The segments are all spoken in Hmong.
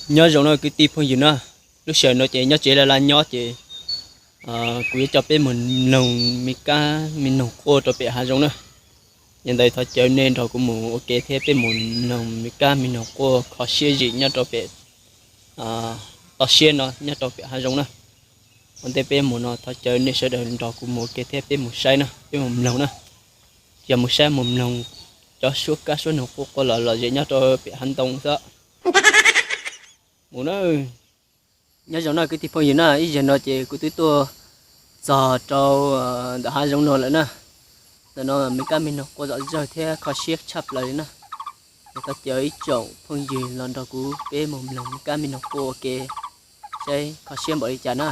Nyob zoo na kwv tij phooj ywg na, lub sij hawm no ces nyob tsev laj laj nyob ces kuv yuav coj peb mus mloog me kab me noog quaj rau pem hav zoov na. Yog ntawd thov caw nej nrog kuv mus ua ke thiab peb mus mloog me kab me noog quaj kho siab zim nyob rau pem toj siab no nyob rau pem hav zoov na. Ua ntej peb mus no thov caw nej sawv daws nrog kuv mus ua ke thiab peb mus saib na, peb mus mloog na. Yog mus saib mus mloog cov suab kab suab noog quaj quaj lom lom zem nyob rau pem hav ntoo xwb. Mus na. Nyob zoo na kwv tij phooj ywg na, ib zaug no ces kuv twb tuaj txog rau ntawm hav zoov no lawm na. Ntawm no me kab me noog quaj zom zawg thiab kho siab tshaj plaws li na. Ces thov caw ib tsoom phooj ywg los nrog kuv peb mus mloog me kab me noog quaj ua ke saib kho siab npaum li cas na.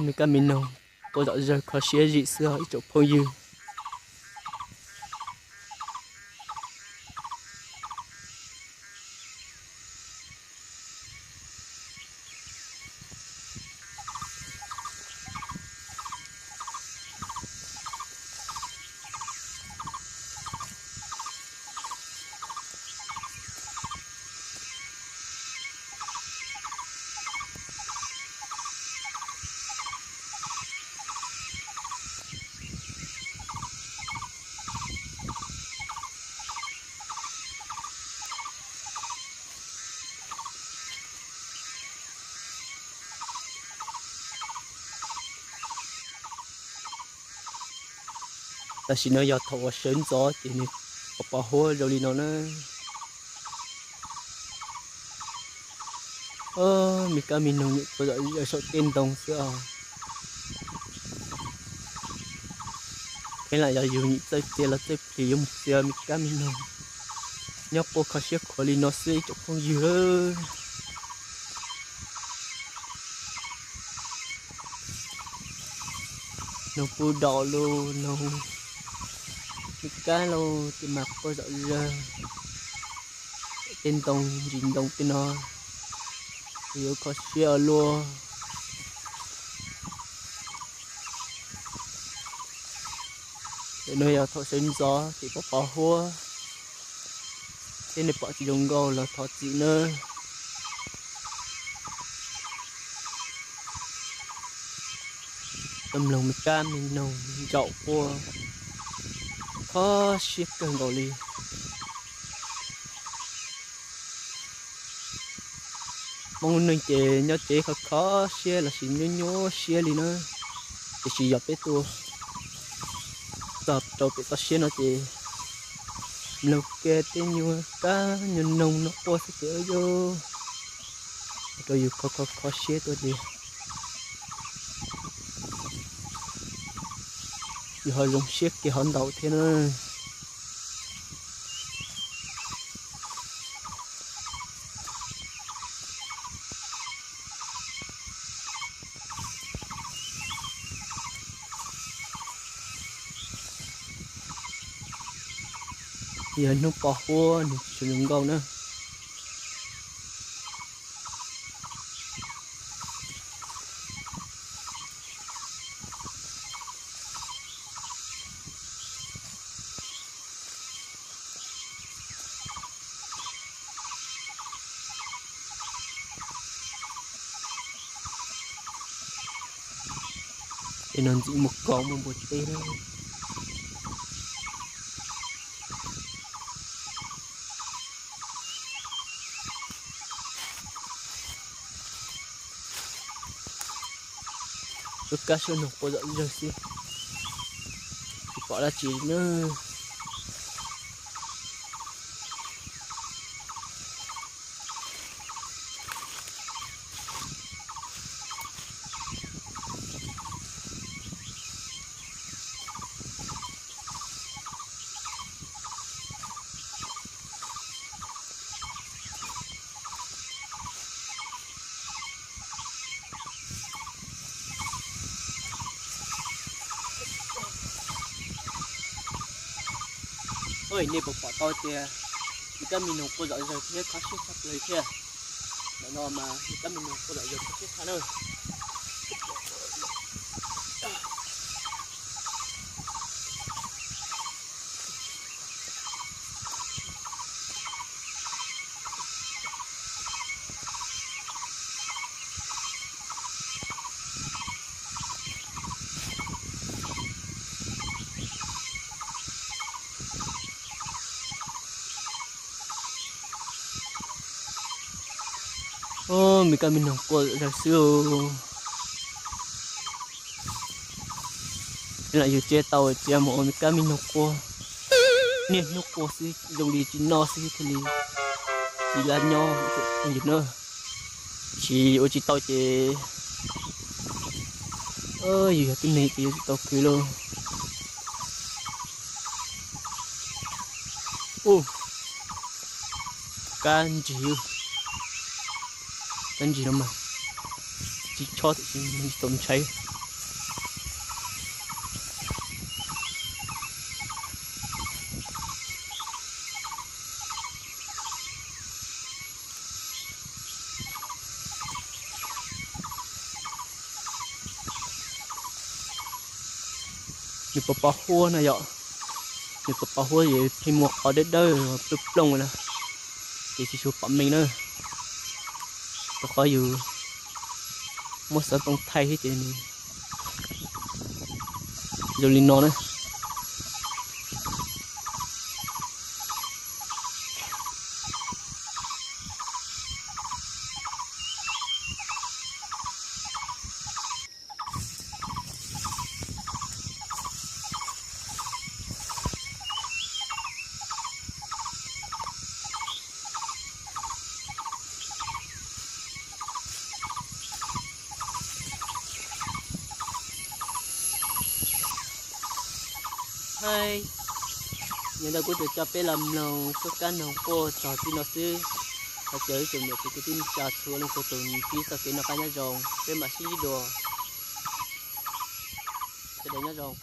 Me kab me noog quaj zom zawg kho siab zim xwb os ib tsoom phooj ywg. Tam sim no yog thaum uas sawv ntxov ces nws pos pos huab zoo li no na. Me kab me noog nyuam qhuav zom zaws saum tej ntoo xwb os. Peb lam yog yus nyuam txawj txia los txawj plhis yuav mus txia me kab me noog nyob quaj kho siab khuav li no xwb ib tsoom phooj ywg. Noog puj daum los noog me kab los ces mas quaj zom zaws. Tej ntoo ntsis ntoo tej no yuav kho siab ua luaj. Ntawm no yog thaum sawv ntxov ces pos pos huab, thiab nej pom tsis zoo nkauj los thov txim nawb. Tau mloog me kab me noog ntsaum quaj kho siab kawg nkaus li. Hmoob neeg ces nyob tsev kho kho siab lossis nyuaj nyuaj siab li na. Tiam sis yog peb tuaj txog rau pem toj siab no ces mloog kiag tej nyuag kab nyuag noog no quaj xwb ces ua rau yus kho kho kho siab tuaj ces yus ho zoo siab kiag hov ntau thiab na. Yog hnub pos huab nws tsis zoo nkauj na. Tej no ntxim muaj kaus muaj npua teb na. Suab kab suab noog quaj zom zawg xwb, tsis pom dab tsi na. Oj, nej puas pom tau tias me kab me noog quaj zom zawg thiab kho siab tshaj plaws thiab? Ntawm no mas me kab me noog quaj zom zawg kho siab tshaj na. Ub, me kab me noog quaj zag xwb. Lam yug tsev tau txiav mus ua me kab me noog quaj, niaj hnub quaj xwb zoo li tsis noj xwb thiaj li tsis laj nyob ua yus na. Tsis ua tsis tau ces yus yog tib neeg ces yuav tsum tau khwv lauj. Ub, kab ntsig, kab ntsig no mas tsis chob tiam sis tsis tau ntshai. Nws pos pos huab no yom, nws pos pos huab es pheej muaj qhov dawb dawb plooj plooj na, ces tsis tshua pom meej na. Rau qhov yus muab xov tooj thaij thiab ces nws zoo li no na. Hais, yog ntawd kuv tsuas coj peb los mloog suab kab noog quaj txog txij no xwb. Thov caw ib tsoom niam txiv kwv tij neej tsa txhua leej txhua tus ntsib txoj kev noj qab nyob zoo, peb mam sib ntsib dua. Sawv daws nyob zoo.